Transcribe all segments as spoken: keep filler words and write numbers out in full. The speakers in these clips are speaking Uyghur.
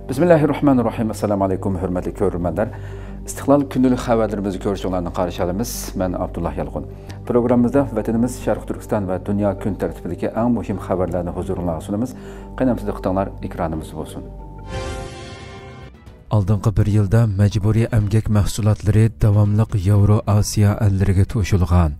بىسمىللاھىررەھمانىررەھىم. ئەسسالامۇ ئەلەيكۇم، ھۆرمەتلىك كۆرۈرمەنلەر. ئىستىقلال كۈندىلىك خەۋەرلىرىمىزنى كۆرۈشۈڭلارنى قارشى ئالىمىز. مەن ئابدۇللا يالقۇن. پروگراممىمىزدا ۋەتىنىمىز شەرقىي تۈركىستان ۋە دۇنيا كۈن تەرتىپىدىكى ئەڭ مۇھىم خەۋەرلەرنى ھۇزۇرۇڭلارغا سۇنىمىز. قېنى ئەمدى دىققىتىڭلار ئېكرانىمىزدا بولسۇن. ئالدىنقى بىر يىلدا مەجبۇرىي ئەمگەك مەھسۇلاتلىرى داۋاملىق ياۋرو ئاسىيا ئەللىرىگە توشۇلغان.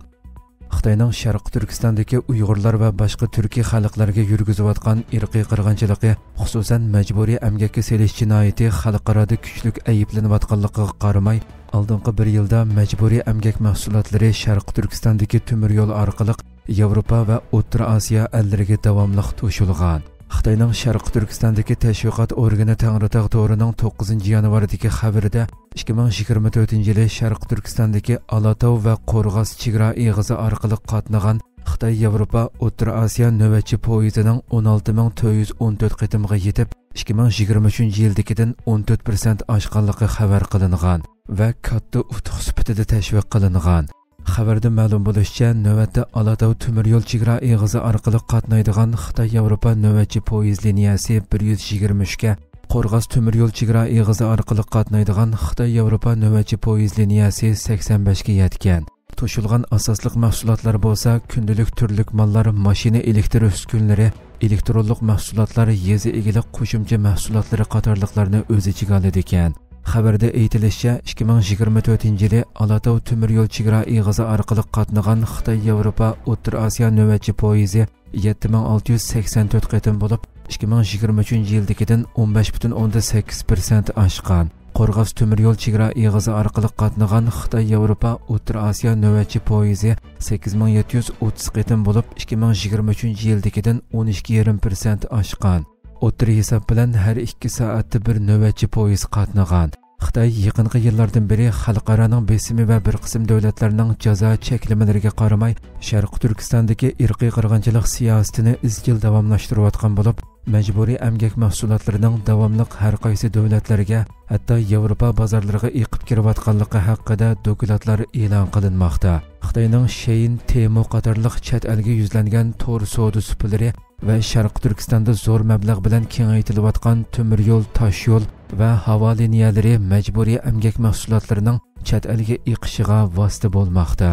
خىتاينىڭ شەرقىي تۈركىستاندىكى ئۇيغۇرلار ۋە باشقا تۈركىي خەلقلەرگە يۈرگۈزۈۋاتقان ئىرقىي قىرغىنچىلىقى، خۇسۇسەن، مەجبۇرىي ئەمگەككە سېلىش جىنايىتى خەلقئارادا كۈچلۈك ئەيىبلىنىۋاتقانلىقىغا قارىماي، ئالدىنقى بىر يىلدا مەجبۇرىي ئەمگەك مەھسۇلاتلىرى شەرقىي تۈركىستاندىكى تۆمۈر يول ئارقىلىق ياۋروپا ۋە ئوتتۇرا ئاسىيا ئەللىرىگە داۋاملىق توشۇلغان. خىتاينىڭ شەرقىي تۈركىستاندىكى تەشۋىقات ئورگىنى تەڭرىتاغ تورىنىڭ توققۇزىنچى يانۋاردىكى خەۋىرىدە، ئىككى مىڭ يىگىرمە تۆتىنچى يىلى شەرقىي تۈركىستاندىكى ئالاتاۋ ۋە قورغاس چېگرا ئېغىزى ئارقىلىق قاتنىغان خىتاي ياۋروپا ئوتتۇرا ئاسىيا نۆۋەتچى پويىزىنىڭ ئون ئالتە مىڭ تۆت يۈز ئون تۆت قېتىمغا يېتىپ، ئىككى مىڭ يىگىرمە ئۈچىنچى يىلدىكىدىن ئون تۆت پىرسەنت ئاشقانلىقى خەۋەر قىلىنغان ۋە كاتتا ئۇتۇق سۈپىتىدە تەشۋىق قىلىنغان. خەۋەردە مەلۇم بولۇشىچە، نۆۋەتتە ئالاتاۋ تۆمۈر يول چېگرا ئېغىزى ئارقىلىق قاتنايدىغان خىتاي ياۋروپا نۆۋەتچى پويىز لىنىيەسى بىر يۈز يىگىرمە ئۈچكە، قورغاس تۆمۈر يول چېگرا ئېغىزى ئارقىلىق قاتنايدىغان خىتاي ياۋروپا نۆۋەتچى پويىز لىنىيەسى سەكسەن بەشكە يەتكەن. توشۇلغان ئاساسلىق مەھسۇلاتلار بولسا كۈندىلىك تۈرلۈك ماللار، ماشىنا ئېلېكتر ئۈسكۈنىلىرى، ئېلېكترونلۇق مەھسۇلاتلار، يېزا ئىگىلىك قوشۇمچە مەھسۇلاتلىرى قاتارلىقلارنى ئۆز ئىچىگە ئالىدىكەن. خەۋەردە ئېيتىلىشىچە، ئىككى مىڭ يىگىرمە تۆتىنچى يىلى ئالاتاۋ تۆمۈر يول چېگرا ئېغىزى ئارقىلىق قاتنىغان خىتاي ياۋروپا ئوتتۇرا ئاسىيا نۆۋەتچى پويىزى يەتتە مىڭ ئالتە يۈز سەكسەن تۆت قېتىم بولۇپ، ئىككى مىڭ يىگىرمە ئۈچىنچى يىلدىكىدىن ئون بەش پۈتۈن ئوندىن سەككىز پىرسەنت ئاشقان. قورغاس تۆمۈر يول چېگرا ئېغىزى ئارقىلىق قاتنىغان خىتاي ياۋروپا ئوتتۇرا ئاسىيا نۆۋەتچى پويىزى سەككىز مىڭ يەتتە يۈز ئوتتۇز قېتىم بولۇپ، ئىككى مىڭ يىگىرمە ئۈچىنچى يىلدىكىدىن ئون ئىككى يېرىم پىرسەنت ئاشقان. ئوتتۇرا ھېساب بىلەن ھەر ئىككى سائەتتە بىر نۆۋەتچى پويىز قاتنىغان. خىتاي يېقىنقى يىللاردىن بېرى خەلقئارانىڭ بېسىمى ۋە بىر قىسىم دۆلەتلەرنىڭ جازا چەكلىمىلىرىگە قارىماي، شەرقىي تۈركىستاندىكى ئىرقىي قىرغىنچىلىق سىياسىتىنى ئىزچىل داۋاملاشتۇرۇۋاتقان بولۇپ، مەجبۇرىي ئەمگەك مەھسۇلاتلىرىنىڭ داۋاملىق ھەر قايسى دۆلەتلەرگە، ھەتتا ياۋروپا بازارلىرىغا ئېقىپ كىرىۋاتقانلىقى ھەققىدە دوكلاتلار ئېلان قىلىنماقتا. خىتاينىڭ شېيىن، تېمۇ قاتارلىق چەت ئەلگە يۈزلەنگەن تور سودا سۇپىلىرى ۋە شەرقىي تۈركىستاندا زور مەبلەغ بىلەن كېڭەيتىلىۋاتقان تۆمۈر يول، تاش يول ۋە ھاۋا لىنىيەلىرى مەجبۇرىي ئەمگەك مەھسۇلاتلىرىنىڭ چەت ئەلگە ئېقىشىغا ۋاسىتە بولماقتا.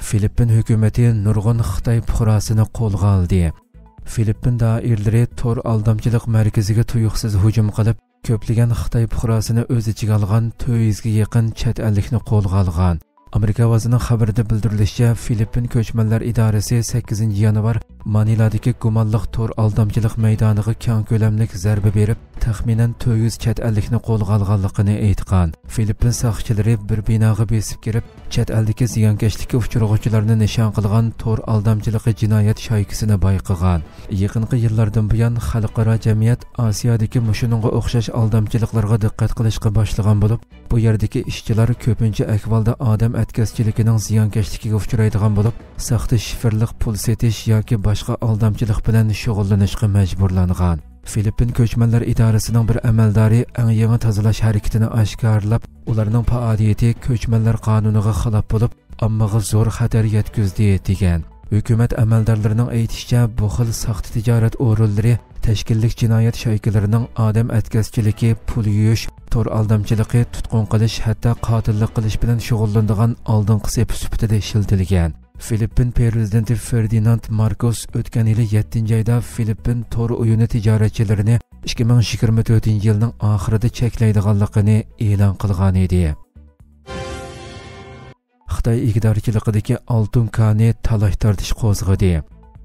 فىلىپپىن ھۆكۈمىتى نۇرغۇن خىتاي پۇقراسىنى قولغا ئالدى. فىلىپپىن دائىرىلىرى تور ئالدامچىلىق مەركىزىگە تۇيۇقسىز ھۇجۇم قىلىپ، كۆپلىگەن خىتاي پۇقراسىنى ئۆز ئىچىگە ئالغان تۆت يۈزگە يېقىن چەت ئەللىكنى قولغا ئالغان. ئامېرىكا ئاۋازىنىڭ خەۋىرىدە بىلدۈرۈلۈشىچە، فىلىپپىن كۆچمەنلەر ئىدارىسى سەككىزىنچى يانۋار مانىلادىكى گۇمانلىق تور ئالدامچىلىق مەيدانىغا كەڭ كۆلەملىك زەربە بېرىپ، تەخمىنەن تۆت يۈز چەت ئەللىكنى قولغا ئالغانلىقىنى ئېيتقان. فىلىپپىن ساقچىلىرى بىر بىناغا بېسىپ كىرىپ، چەت ئەلدىكى زىيانكەشلىككە ئۇچرىغۇچىلارنى نىشان قىلغان تور ئالدامچىلىقى جىنايەت شايكىسىنى بايقىغان. يېقىنقى يىللاردىن بۇيان، خەلقئارا جەمئىيەت ئاسىيادىكى مۇشۇنىڭغا ئوخشاش ئالدامچىلىقلارغا دىققەت قىلىشقا باشلىغان بولۇپ، بۇ يەردىكى ئىشچىلار كۆپىنچە ئەھۋالدا ئادەم ئەتكەسچىلىكىنىڭ زىيانكەشلىكىگە ئۇچرايدىغان بولۇپ، ساختا شىفىرلىق پۇل سېتىش ياكى باشقا ئالدامچىلىق بىلەن شۇغۇللىنىشقا مەجبۇرلانغان. فىلىپپىن كۆچمەنلەر ئىدارىسىنىڭ بىر ئەمەلدارى ئەڭ يېڭى تازىلاش ھەرىكىتىنى ئاشكارىلاپ، ئۇلارنىڭ پائالىيىتى كۆچمەنلەر قانۇنىغا خىلاپ بولۇپ، ئاممىغا زور خەتەر يەتكۈزدى، دېگەن. ھۆكۈمەت ئەمەلدارلىرىنىڭ ئېيتىشىچە، بۇ خىل ساختا تىجارەت ئورۇنلىرى تەشكىللىك جىنايەت شايكىلىرىنىڭ ئادەم ئەتكەسچىلىكى، پۇل يۇيۇش، تور ئالدامچىلىقى، تۇتقۇن قىلىش، ھەتتا قاتىللىق قىلىش بىلەن شۇغۇللىنىدىغان ئالدىنقى سېپ سۈپىتىدە ئىشلىتىلگەن. فىلىپپىن پىرېزىدېنتى فېردىناند ماركوس ئۆتكەن يىلى يەتتىنچى ئايدا فىلىپپىن تور ئويۇنى تىجارەتچىلىرىنى ئىككى مىڭ يىگىرمە تۆتىنچى يىلنىڭ ئاخىرىدا چەكلەيدىغانلىقىنى ئېلان قىلغانىدى. خىتاي ئىگىدارچىلىقىدىكى ئالتۇن كانى تالاش-تارتىش قوزغىدى.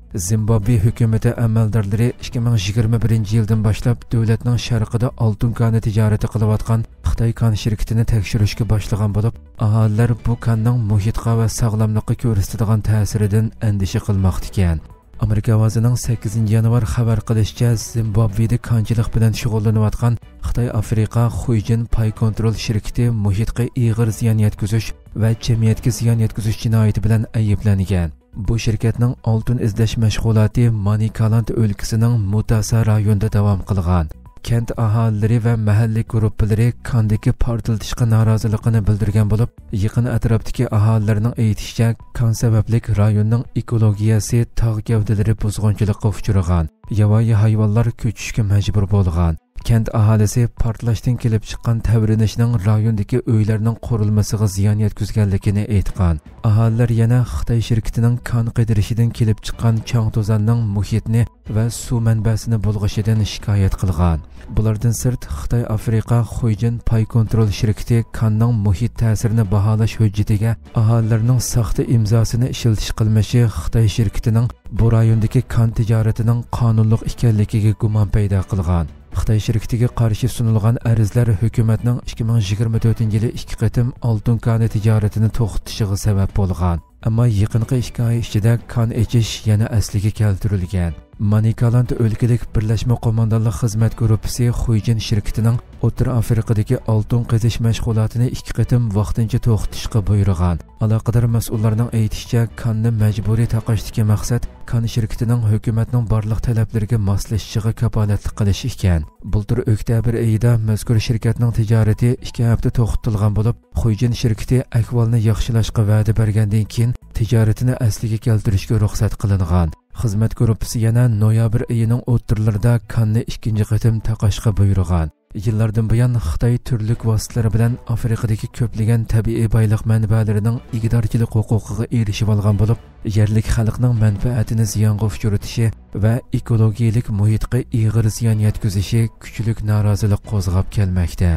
زىمبابۋې ھۆكۈمىتى ئەمەلدارلىرى ئىككى مىڭ يىگىرمە بىرىنچى يىلدىن باشلاپ دۆلەتنىڭ شەرقىدە ئالتۇن كانى تىجارىتى قىلىۋاتقان خىتاي كان شىركىتىنى تەكشۈرۈشكە باشلىغان بولۇپ، ئاھالىلەر بۇ كاننىڭ مۇھىتقا ۋە ساغلاملىققا كۆرسىتىدىغان تەسىرىدىن ئەندىشە قىلماقتىكەن. ئامېرىكا ئاۋازىنىڭ سەككىزىنچى يانۋار خەۋەر قىلىشىچە، زىمبابۋېدا كانچىلىق بىلەن شۇغۇللىنىۋاتقان خىتاي ئافرىقا خۇيجىن پاي كونترول شىركىتى مۇھىتقا ئېغىر زىيان يەتكۈزۈش ۋە جەمئىيەتكە زىيان يەتكۈزۈش جىنايىتى بىلەن ئەيىبلەنگەن. بۇ شىركەتنىڭ ئالتۇن ئىزدەش مەشغۇلاتى مانىكالاند ئۆلكىسىنىڭ مۇتاسا رايونىدا داۋام قىلغان. كەنت ئاھالىلىرى ۋە مەھەللە گۇرۇپپىلىرى كاندىكى پارتلىتىشقا نارازىلىقىنى بىلدۈرگەن بولۇپ، يېقىن ئەتراپتىكى ئاھالىلەرنىڭ ئېيتىشىچە، كان سەۋەبلىك رايوننىڭ ئېكولوگىيەسى، تاغ گەۋدىلىرى بۇزغۇنچىلىققا ئۇچرىغان، ياۋايى ھايۋانلار كۆچۈشكە مەجبۇر بولغان. كەنت ئاھالىسى پارتلاشتىن كېلىپ چىققان تەۋرىنىشنىڭ رايوندىكى ئۆيلەرنىڭ قۇرۇلمىسىغا زىيان يەتكۈزگەنلىكىنى ئېيتقان. ئاھالىلەر يەنە خىتاي شىركىتىنىڭ كان قېدىرىشىدىن كېلىپ چىققان چاڭ توزاننىڭ مۇھىتنى ۋە سۇ مەنبەسىنى بۇلغىشىدىن شىكايەت قىلغان. بۇلاردىن سىرت، خىتاي ئافرىقا خۇيجىن پاي كونترول شىركىتى كاننىڭ مۇھىت تەسىرىنى باھالاش ھۆججىتىگە ئاھالىلەرنىڭ ساختا ئىمزاسىنى ئىشلىتىش قىلمىشى خىتاي شىركىتىنىڭ بۇ رايوندىكى كان تىجارىتىنىڭ قانۇنلۇق ئىكەنلىكىگە گۇمان پەيدا قىلغان. خىتاي شىركىتىگە قارشى سۇنۇلغان ئەرزلەر ھۆكۈمەتنىڭ ئىككى مىڭ يىگىرمە تۆتىنچى يىلى ئىككى قېتىم ئالتۇن كانى تىجارىتىنى توختىتىشىغا سەۋەب بولغان. ئەمما يېقىنقى ئىككى ئاي ئىچىدە كان ئېچىش يەنە ئەسلىگە كەلتۈرۈلگەن. مانىكالاند ئۆلكىلىك بىرلەشمە قوماندانلىق خىزمەت گۇرۇپپىسى خۇيجىن شىركىتىنىڭ ئوتتۇرا ئافرىقىدىكى ئالتۇن قېزىش مەشغۇلاتىنى ئىككى قېتىم ۋاقتىنچە توختىتىشقا بۇيرۇغان. ئالاقىدار مەسئۇللارنىڭ ئېيتىشىچە، كاننى مەجبۇرىي تاقاشتىكى مەقسەت كان شىركىتىنىڭ ھۆكۈمەتنىڭ بارلىق تەلەپلىرىگە ماسلىشىشىغا كاپالەتلىك قىلىش ئىكەن. بۇلتۇر ئۆكتەبىر ئېيىدا مەزكۇر شىركەتنىڭ تىجارىتى ئىككى ھەپتە توختىتىلغان بولۇپ، خۇيجىن شىركىتى ئەھۋالنى ياخشىلاشقا ۋەدە بەرگەندىن كېيىن، تىجارىتىنى ئەسلىگە كەلتۈرۈشكە رۇخسەت قىلىنغان. خىزمەت گۇرۇپپىسى يەنە نويابىر ئېيىنىڭ ئوتتۇرىلىرىدا كاننى ئىككىنچى قېتىم تاقاشقا بۇيرۇغان. يىللاردىن بۇيان خىتاي تۈرلۈك ۋاسىتىلەر بىلەن ئافرىقىدىكى كۆپلىگەن تەبىئىي بايلىق مەنبەلىرىنىڭ ئىگىدارچىلىق ھوقۇقىغا ئېرىشىۋالغان بولۇپ، يەرلىك خەلقنىڭ مەنپەئەتىنى زىيانغا ئۇچرىتىشى ۋە ئېكولوگىيەلىك مۇھىتقا ئېغىر زىيان يەتكۈزۈشى كۈچلۈك نارازىلىق قوزغاپ كەلمەكتە.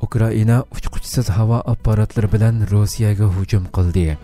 ئۇكرائىنا ئۇچقۇچىسىز ھاۋا ئاپپاراتلىرى بىلەن روسىيەگە ھۇجۇم قىلدى.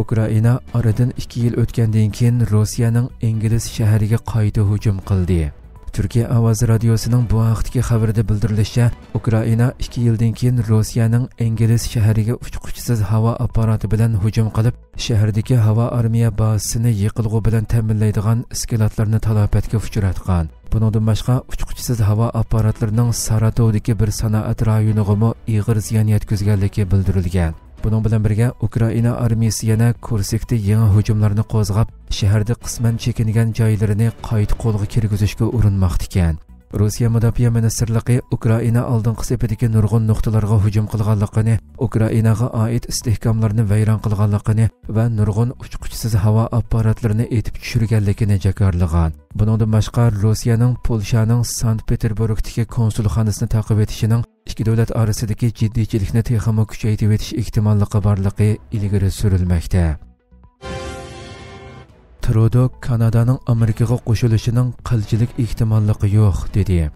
ئۇكرائىنا ئارىدىن ئىككى يىل ئۆتكەندىن كېيىن روسىيەنىڭ ئىنگلىز شەھىرىگە قايتا ھۇجۇم قىلدى. تۈركىيە ئاۋازى رادىيوسىنىڭ بۇ ھەقتىكى خەۋىرىدە بىلدۈرۈلۈشىچە، ئۇكرائىنا ئىككى يىلدىن كېيىن روسىيەنىڭ ئىنگلىز شەھىرىگە ئۇچقۇچىسىز ھاۋا ئاپپاراتى بىلەن ھۇجۇم قىلىپ، شەھەردىكى ھاۋا ئارمىيە بازىسىنى يېقىلغۇ بىلەن تەمىنلەيدىغان ئىسكىلاتلارنى تالاپەتكە ئۇچراتقان. بۇنىڭدىن باشقا، ئۇچقۇچىسىز ھاۋا ئاپپاراتلىرىنىڭ ساراتوۋدىكى بىر سانائەت رايونىغىمۇ ئېغىر زىيان يەتكۈزگەنلىكى بىلدۈرۈلگەن. بۇنىڭ بىلەن بىرگە، ئۇكرائىنا ئارمىيىسى يەنە كۇرسكتا يېڭى ھۇجۇملارنى قوزغاپ، شەھەردە قىسمەن چېكىنگەن جايلىرىنى قايتا قولغا كىرگۈزۈشكە ئۇرۇنماقتا ئىكەن. روسىيە مۇداپىئە مىنىستىرلىقى ئۇكرائىنا ئالدىنقى سېپىدىكى نۇرغۇن نۇقتىلارغا ھۇجۇم قىلغانلىقىنى، ئۇكرائىناغا ئائىت ئىستىھكاملارنى ۋەيران قىلغانلىقىنى ۋە نۇرغۇن ئۇچقۇچىسىز ھاۋا ئاپپاراتلىرىنى ئېتىپ چۈشۈرگەنلىكىنى جاكارلىغان. بۇنىڭدىن باشقا، روسىيەنىڭ پولشانىڭ سانكت پېتېربۇرگتىكى كونسۇلخانىسىنى تاقىۋېتىشىنىڭ ئىككى دۆلەت ئارىسىدىكى جىددىيچىلىكنى تېخىمۇ كۈچەيتىۋېتىش ئېھتىماللىقى بارلىقى ئىلگىرى سۈرۈلمەكتە. ترۇدو كانادانىڭ ئامېرىكىغا قوشۇلۇشىنىڭ قىلچىلىك ئېھتىماللىقى يوق، دېدى.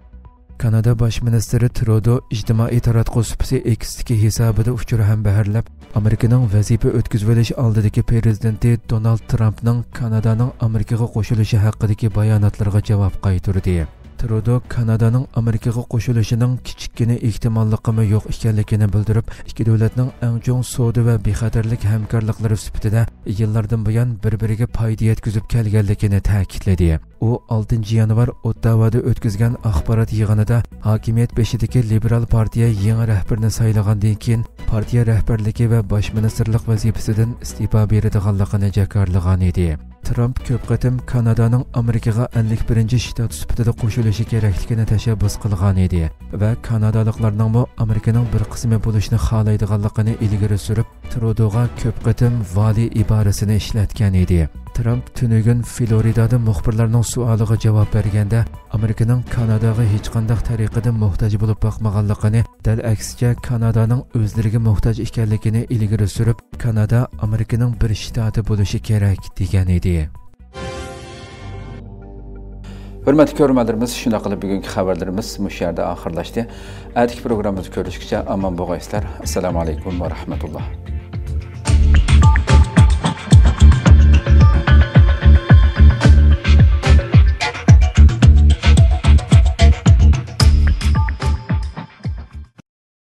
كانادا باش مىنىستىرى ترۇدو ئىجتىمائىي تاراتقۇ سۇپىسى ئېكستىكى ھېسابىدا ئۇچۇر ھەمبەھىرلەپ، ئامېرىكىنىڭ ۋەزىپە ئۆتكۈزۈۋېلىش ئالدىدىكى پىرېزىدېنتى دونالد ترامپنىڭ كانادانىڭ ئامېرىكىغا قوشۇلۇشى ھەققىدىكى باياناتلىرىغا جاۋاب قايتۇردى. ترۇدو كانادانىڭ ئامېرىكىغا قوشۇلۇشىنىڭ كىچىككىنە ئېھتىماللىقىمۇ يوق ئىكەنلىكىنى بىلدۈرۈپ، ئىككى دۆلەتنىڭ ئەڭ چوڭ سودا ۋە بىخەتەرلىك ھەمكارلىقلىرى سۈپىتىدە يىللاردىن بۇيان بىر-بىرىگە پايدا يەتكۈزۈپ كەلگەنلىكىنى تەكىتلىدى. ئۇ ئالتىنچى يانۋار ئوتتاۋادا ئۆتكۈزگەن ئاخبارات يىغىنىدا ھاكىمىيەت بېشىدىكى لىبېرال پارتىيە يېڭى رەھبىرىنى سايلىغاندىن كېيىن، پارتىيە رەھبەرلىكى ۋە باش مىنىستىرلىق ۋەزىپىسىدىن ئىستېپا بېرىدىغانلىقىنى جاكارلىغان ئىدى. ترامپ كۆپ قېتىم كانادانىڭ ئامېرىكىغا ئەللىك بىرىنچى شتات سۈپىتىدە قوشۇلۇشى كېرەكلىكىنى تەشەببۇس قىلغان ئىدى ۋە كانادالىقلارنىڭمۇ ئامېرىكىنىڭ بىر قىسمى بولۇشنى خالايدىغانلىقىنى ئىلگىرى سۈرۈپ، ترۇدوغا كۆپ قېتىم ۋالىي ئىبارىسىنى ئىشلەتكەن ئىدى. ترامپ تۈنۈگۈن فلورىدادا مۇخبىرلارنىڭ سوئالىغا جاۋاب بەرگەندە، ئامېرىكىنىڭ كاناداغا ھېچقانداق تەرىقىدە موھتاج بولۇپ باقمىغانلىقىنى، دەل ئەكسىچە كانادانىڭ ئۆزلىرىگە موھتاج ئىكەنلىكىنى ئىلگىرى سۈرۈپ، كانادا ئامېرىكىنىڭ بىر شتاتى بولۇشى كېرەك، دېگەن ئىدى. ھۆرمەتلىك كۆرۈرمەنلىرىمىز، شۇنداق قىلىپ بۈگۈنكى خەۋەرلىرىمىز مۇشۇ يەردە ئاخىرلاشتى. ئەتىكى پروگراممىمىزدا كۆرۈشكىچە ئامان بولغايسىلەر. ئەسسالامۇ ئەلەيكۇم ۋە رەھمەتۇللا.